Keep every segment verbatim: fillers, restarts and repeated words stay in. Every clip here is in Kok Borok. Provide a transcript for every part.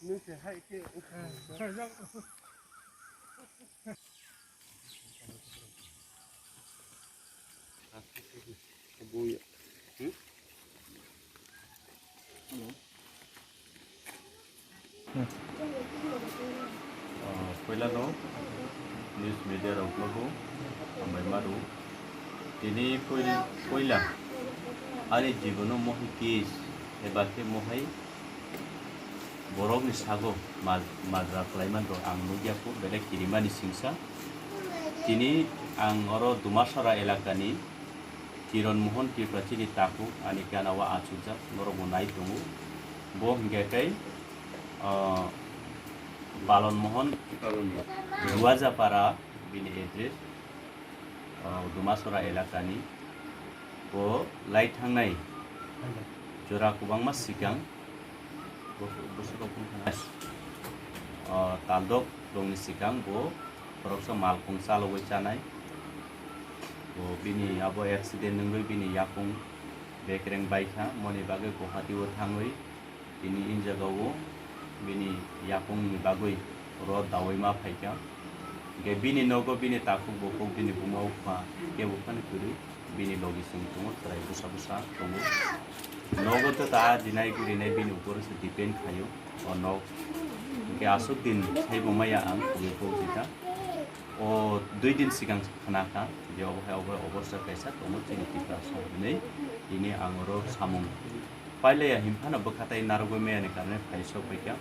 Ah, puila no news media rok no bo hambai ma rw. Tini puil-, puila ani jibono mohai case eba khe mohai borokni sago maj-, majra khlaiman rok ang nukya kho belai kirimani singsa. Tini ang oro Dumasora elakani Kiron Mohan Tripura chini takhuk ani gana o achukjak, norok bo nai tongo. Bo hinkhe tei, ah, Balon Mohan Duajapara bini address, ah, Dumasora elakani. Bo lai thangnai jora kwbangma swkang, bus-, buswk rok wngkha na, ah, taldok rokni swkang bo khoroksa malkhung chalogwi chanai. Bo bini abo accident wngwi bini yakung bekreng baikha, moni bagwi Guwahati o thangwi tini in jagao bini yakungni bagwi rod daui ma phaikha. Hinkhe bini nogo bini takhuk bukhuk bini buma bupha kebo phano kwrwi bini logi chwng tongo, chwrai bwsa bwsa tongo. Nogo to ta dinai gurinai bini upor se depend khaio o nok. Hinkhe aswk din saibo maya ang khubi phobjikha. O dui din swkang khna kha je obo hai obo obosta kaisa tongo chini Tiprasa hinwi, tini ang oro samung pailaiya hinphano bwkha tai narwgwi maya ni karne phai sok phaikha.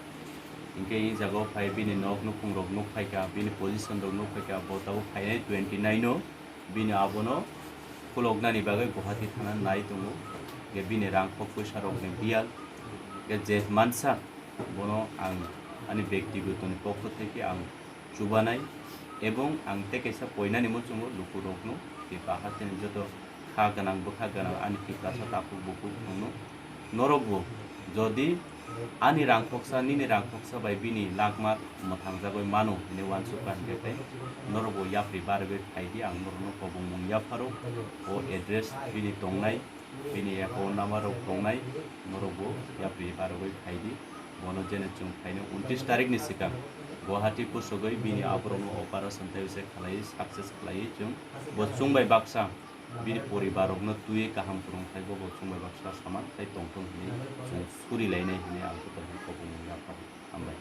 Hinkhe e jaga o phai bini nok nukhung rok nuk phaikha, bini position rok nuk phaikha, bo tabuk phainai twenty nine o bini abono khuloknani bagwi Guwahati thana nai tongo. Hinkhe bini rang kok pwisa rokni biyal, hinkhe je mansa bono ang ani bektiguto ni pokho theke ang chubanai, ebong ang tei kaisa poinani muchungo lukurokno tei bahar chini joto kha gwnang bwkha gwnang ani Tiprasa takhuk bukhuk wngno norokbo jodi ani rangkhoksa nini rangkhoksa bai bini langma mwthangjagwi mano hinwi uansukha hinkhe tei norokbo yapri barwi phaidi, ang norokno kobongmung yapharo o address bini tongnai. Bini account number rok tongnai, norokbo yapri barogwi phaidi. Bono jene chwng phaino untris tarikni swkang Guwahati kusugwi bini aborokno operation tei se khlaiwi success khlaiwi chwng bo chwng bai baksa bini poribar rokno twiwi kaham kwrwng khai bo, bo chwng bai baksa saman khai tongthung hinwi chwng suri lainai hinwi ang joto hai kobongmung yapharo. Hambai.